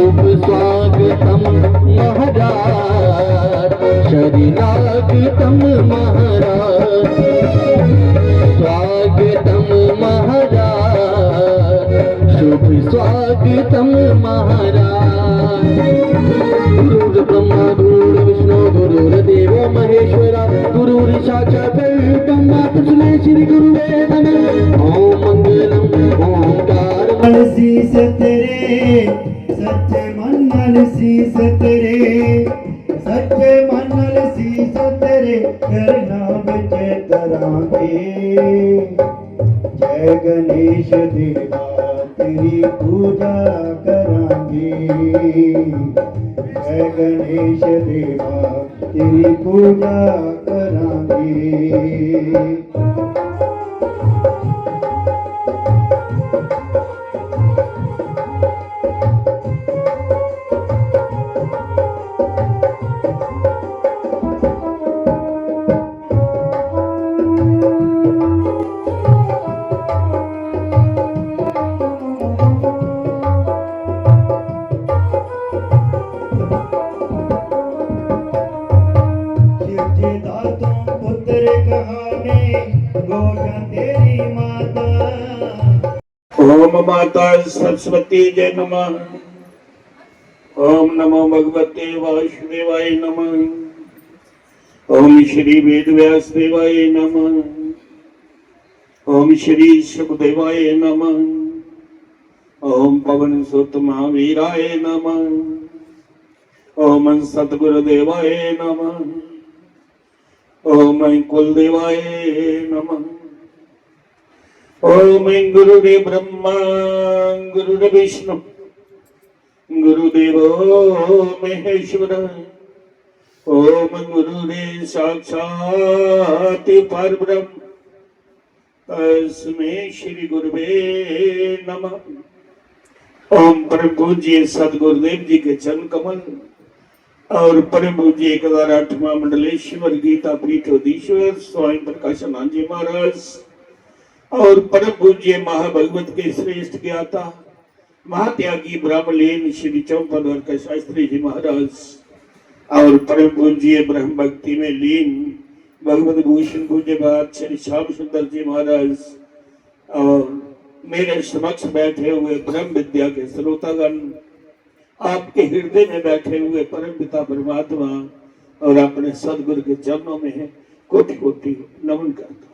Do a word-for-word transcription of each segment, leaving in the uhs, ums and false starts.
शुभ स्वागतम महाराज, शरणागतम महाराज, स्वागतम महाराज, शुभ स्वागतम महाराज। गुरुर्ब्रह्मा गुरुर्विष्णु गुरुर्देवो महेश्वरा, गुरुर्साक्षात् परब्रह्मा तस्मै श्री गुरुवे नमः। ओम मंगलम ओंकार। शीस तेरे सच्चे मन नाल शीस तेरे, सच्चे मन नाल शीस तेरे चरणां विच धरांगे। जय गणेश देवा तेरी पूजा करांगे। जय गणेश देवा तेरी पूजा करांगे। शिव जी दा तू पुत्र कहाने, गोदा तेरी माता। ओम माता सरस्वती जय नमः। ओम नमो भगवते वासुदेवाय नमः। ओम श्री वेद व्यास देवाय नमः। ओम श्री सुखदेवाय नमः। ओम पवन सुत महावीराय नमः। ओम सतगुरु देवाय नमः। ओम कुल देवाय नमः। ओम गुरुरे ब्रह्मा गुरुरे विष्णु गुरुदेवो महेश्वर। ओम गुरुरे साक्षात परब्रह्म तस्मै श्री गुरुवे नमः। ओम परम पूज्य सतगुरुदेव जी के चरण कमल और परम पूज्य एक हजार आठवां मंडलेश्वर गीता पीठ अधीश्वर स्वामी प्रकाशानंद जी महाराज और परम पूज्य महाभगवत के श्रेष्ठ ज्ञाता महात्यागी ब्रह्मलीन श्री चंपाद्वारका शास्त्री जी महाराज और परम पूज्य ब्रह्म भक्ति में लीन भगवत भूषण पूज्य बात श्री श्याम सुंदर जी महाराज और मेरे समक्ष बैठे हुए ब्रह्म विद्या के श्रोतागण, आपके हृदय में बैठे हुए परम पिता परमात्मा और अपने सदगुरु के चरणों में कोटि कोटि नमन करता हूँ।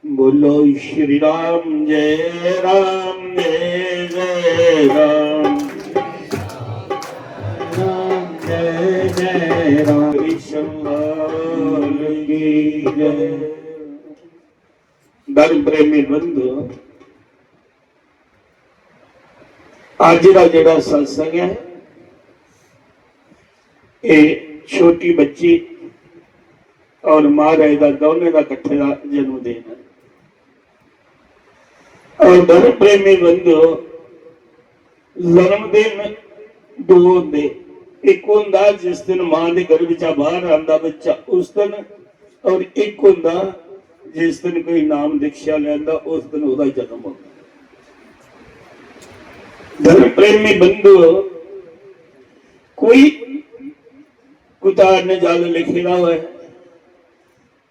बोलो श्री राम जय राम जय जय राम। राम जय जय राम। कृष्ण लाल की जय। धर्म प्रेमी बंधु, अज का जेड़ा सत्संग है, ये छोटी बच्ची और महाराज का दोनों का इकट्ठे का जन्मदिन है। और धर्म प्रेमी बंधु, जन्मदिन दो होंदे, एक होंदा जिस दिन मां दे गर्भ चा बाहर आंदा बच्चा उस दिन, और एक होंदा जिस दिन कोई नाम दीक्षा लैंदा उस दिन ओहदा जन्म होंदा। धर्म प्रेमी बंधु, कोई कुतार ने जल लिखे दा होए,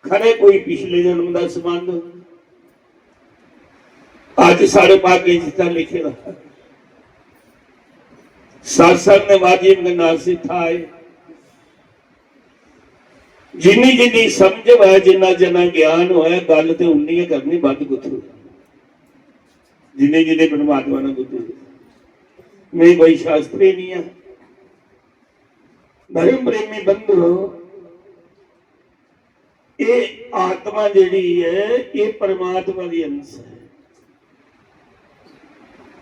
खरे कोई पिछले जन्म का संबंध। अज साढ़े भाग्य जितना लिखे दा सत्संग ने माध्यम के नाल सिद्धा है। जिन्नी जिन्नी समझ होए, जिन्ना जिन्ना ज्ञान होए, गल ते उन्नी गै करनी, बद कुत्थू? जिन्ने जिन्ने परमात्मा ने कुत्थू? मैं कोई शास्त्री नहीं है। धर्म प्रेमी बंधु, ये आत्मा जेड़ी है, ये परमात्मा दी अंश है।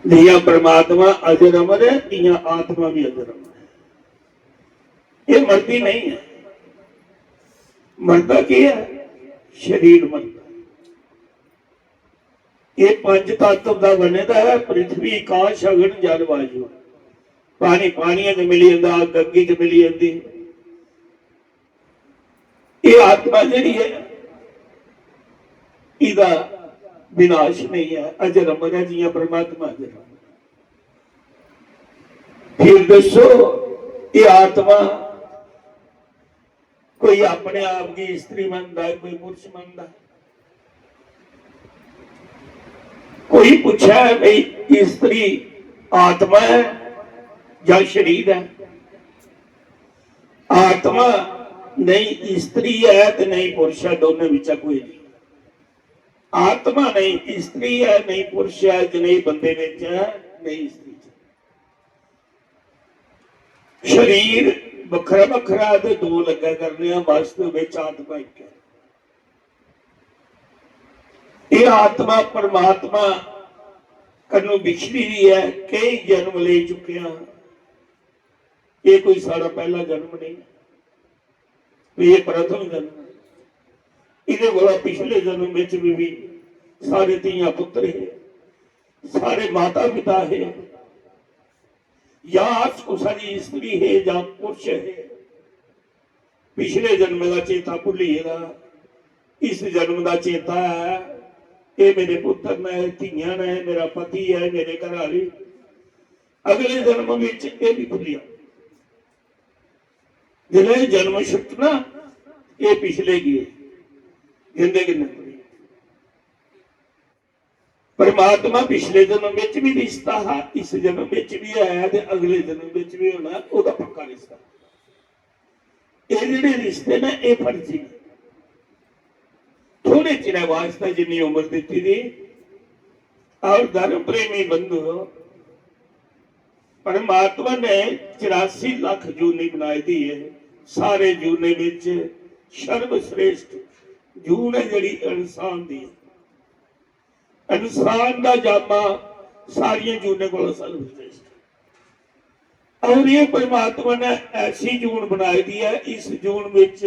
जियां परमात्मा अजर अमर है, तियां आत्मा भी अजर अमर है। ये मरदी नहीं है। मरदा के है? शरीर मरदा। ये पंज तत्व दा बने दा है, पृथ्वी, आकाश, अग्नि, जल, वायु। पानी पानियै च मिली जंदा, अग्ग अग्गी च मिली जंदी। ये आत्मा जेड़ी है, इदा विनाश नहीं है, अजर अमर है, जियां परमात्मा अजर अमर। फिर दस्सो, ये आत्मा कोई अपने आप गी स्त्री मनदा है, कोई पुरुष मनदा है? कोई पुच्छै, भाई, स्त्री आत्मा है या शरीर है? आत्मा नहीं स्त्री है ते नहीं पुरुष है, दोनों बिचा कोई नहीं। आत्मा नहीं स्त्री है, नहीं पुरुष है, जनेही बंदे बिच है, नहीं स्त्री च। शरीर बखरा बखरा ते दो लग्गा करने हैं, वास्तव में आत्मा एक है। ये आत्मा परमात्मा कन्नू बिछड़ी हुई है, कई जन्म ले चुके हैं। ये कोई सारा पहला जन्म नहीं, ये प्रथम जन्म है। इहदे कोला पिछले जन्म विच भी, भी सारे धीआं पुत्र है, सारे माता पिता है, या अस कुसा दी स्त्री है या पुरुष है। पिछले जन्म का चेता भुल्ली गेदा, इस जन्म का चेता है। ये मेरे पुत्र ने, धीआं ने, मेरा पति है, मेरे घर वाली। अगले जन्म विच ये भी भुल्ली जाओ। जिसलै जन्म छुट्टना, ये पिछले गे, जिंदे कन्नै। परमात्मा पिछले जन्म विच भी रिश्ता हा, इस जन्म विच भी है ते अगले जन्म विच भी होना, ओहदा पक्का रिश्ता। ये जेहड़े रिश्ते ने, ये फर्जी ने। थोड़े चिरै वास्ते जिन्नी उम्र दित्ती दी, और धर्म प्रेमी बंधु, परमात्मा ने चौरासी लख जूनी बनाई दी है। सारे जूने विच सर्वश्रेष्ठ जून है जेहड़ी इंसान दी है। इंसान दा जामा सारियां जूनें कोला सर्वश्रेष्ठ। और ये परमात्मा ने ऐसी जून बनाई दी है, इस जून विच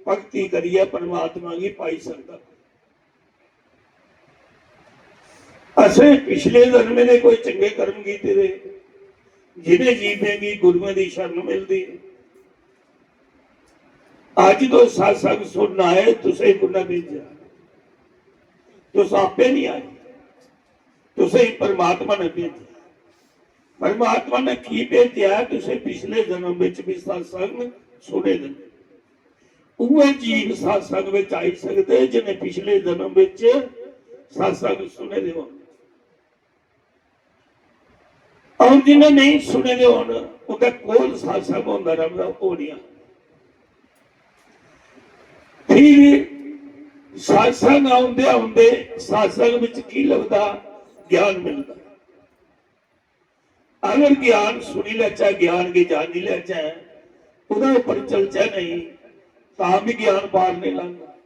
भक्ति करियै परमात्मा गी पाई सकदा। असें पिछले जन्में दे कोई चंगे कर्म कीते दे, जिन्हें जीवें गी गुरुएं दी शरण मिलदी है। अज तुस सत्संग सुनन आए, तुसें कुन्नै भेजेआ? तुस आपे नहीं आए, तुसें परमात्मा ने भेजेआ। परमात्मा ने की भेजेआ? तुसें पिछले जन्म विच भी सत्संग सुने दे। उहे जीव सत्संग विच आई सकदे जिन्हें पिछले जन्म विच सत्संग सुने दे होन। और जिन्हें नहीं सुने दे होन, उंदे कोल सत्संग होंदा रौंहदा, ओह नहीं आंदे। फिर सत्संग औंदे औंदे सत्संग विच की लभदा? ज्ञान मिलदा। अगर ज्ञान सुनी लैचै, ज्ञान गी जानी लैचै, ओहदे उप्पर चलचै नहीं, तां भी ज्ञान पार नहीं लंघदा।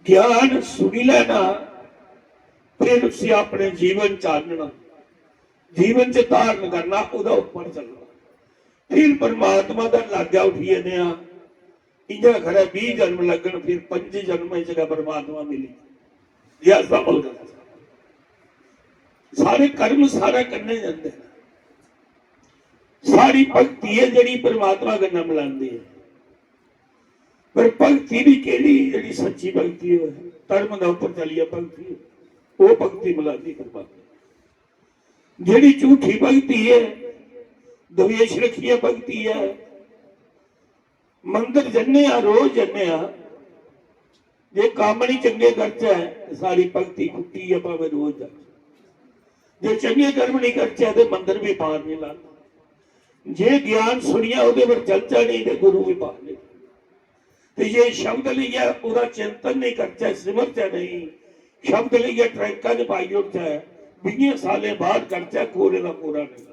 ज्ञान सुनी लैना, फिर उसी अपने जीवन च आनना, जीवन च धारण करना, ओहदे उप्पर चलना। फिर परमात्मा दा लाग्गै उठी जन्ने आं। इ'यां खरै बीह जन्म लग्गन, फिर पंज जन्में च गै परमात्मा मिली। ये ऐसा बोल करना। सारे कर्म सारे करने जंदे न। सारी भक्ति है जेह्ड़ी परमात्मा कन्नै मिलांदी है। पर भक्ति भी केह्ड़ी? जेह्ड़ी सच्ची भक्ति होऐ, धर्म दे उप्पर चलियै भक्ति होऐ, ओह् भक्ति मिलांदी परमात्मा। जेह्ड़ी झूठी भक्ति है, द्वेष रखियै भक्ति है, मंदर जन्ने आं, रोज जन्ने आं, जे कम्म निं चंगे करचै ते सारी भक्ति फुट्टी ऐ, भामें रोज जाचै। जे चंगे कर्म निं करचै ते मंदर बी पार निं लांदा। जे ज्ञान सुनियै ओह्दे पर चलचै नेईं ते गुरु बी पार निं। ते जे शब्द लेइयै ओह्दा चिंतन नेईं करचै, सिमरचै नेईं, शब्द लेइयै ट्रैंका च पाई ओड़चै, बीहें सालें बाद करचै, कोरे दा कोरा निं।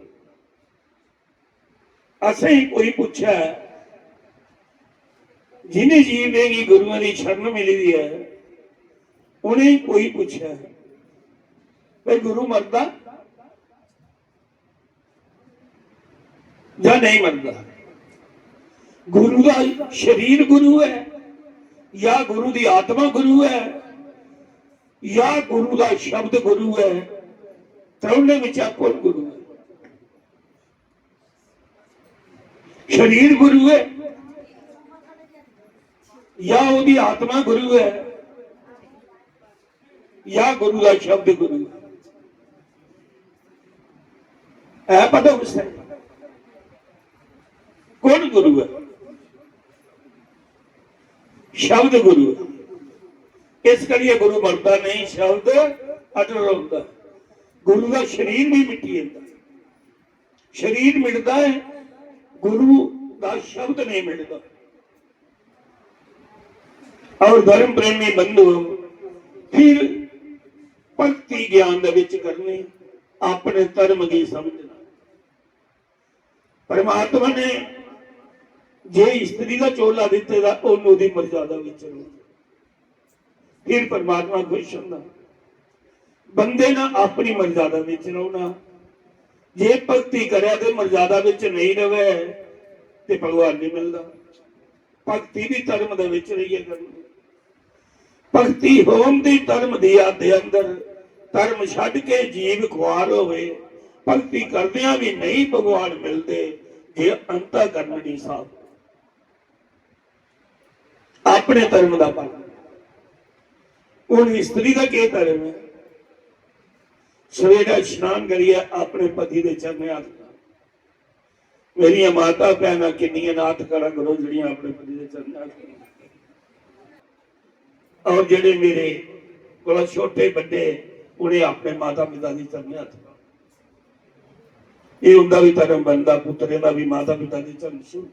असेंगी कोई पुच्छै, जिनें जीवें गी गुरुएं दी शरण मिली दी ऐ, उनेंगी कोई पुच्छै, "भाई, गुरु मरदा जां नेईं मरदा?" गुरु दा शरीर गुरु ऐ, या गुरु दी आत्मा गुरु ऐ, या गुरु दा शब्द गुरु ऐ? त्रौनें बिच्चा कु'न गुरु ऐ? शरीर गुरु ऐ या ओह्दी आत्मा गुरु ऐ या गुरु दा शब्द गुरु ऐ? ऐ पता कुसै? कौन गुरु ऐ? शब्द गुरु ऐ। इस करियै गुरु मरदा नहीं, शब्द अटल रौंह्दा। गुरु दा शरीर भी मिटी जंदा, शरीर मिटदा है, गुरु दा शब्द नहीं मिटदा। और धर्म प्रेमी बंधु, फिर भक्ति ज्ञान दे विच करनी, अपने धर्म की समझना। परमात्मा ने जे स्त्री का चोला दिते दा, ओनू दी मर्यादा विच रहो, फिर परमात्मा खुश होंदा। बंदे ने अपनी मर्यादा विच रौहना। जे भक्ति करे ते मर्यादा विच नहीं रहे ते भगवान नहीं मिलदा। भक्ति भी धर्म दे विच रहिए करनी। भक्ति होम दी धर्म दिया दे अंदर, धर्म छड्ड के जीव खुआर होवे। भक्ति करदियां भी नहीं भगवान मिलदे, जे अंतःकरण नहीं साफ। अपने धर्म दा पालन। हुन स्त्री दा केह् धर्म है? सवेरा स्नान करियै अपने पति दे चरणें हत्थ लाओ। मेरियां माता भैनां किन्नियां न, हत्थ खड़ा करो, जेह्ड़ियां अपने पति दे चरणें हत्थ लाओ। और जेह्ड़े मेरे कोला छोटे बड्डे, उ'नें अपने माता पिता दी चरणें हत्थ लाओ। एह् उं'दा बी धर्म बनदा, पुत्तरें दा बी माता पिता दे चरण छूह्।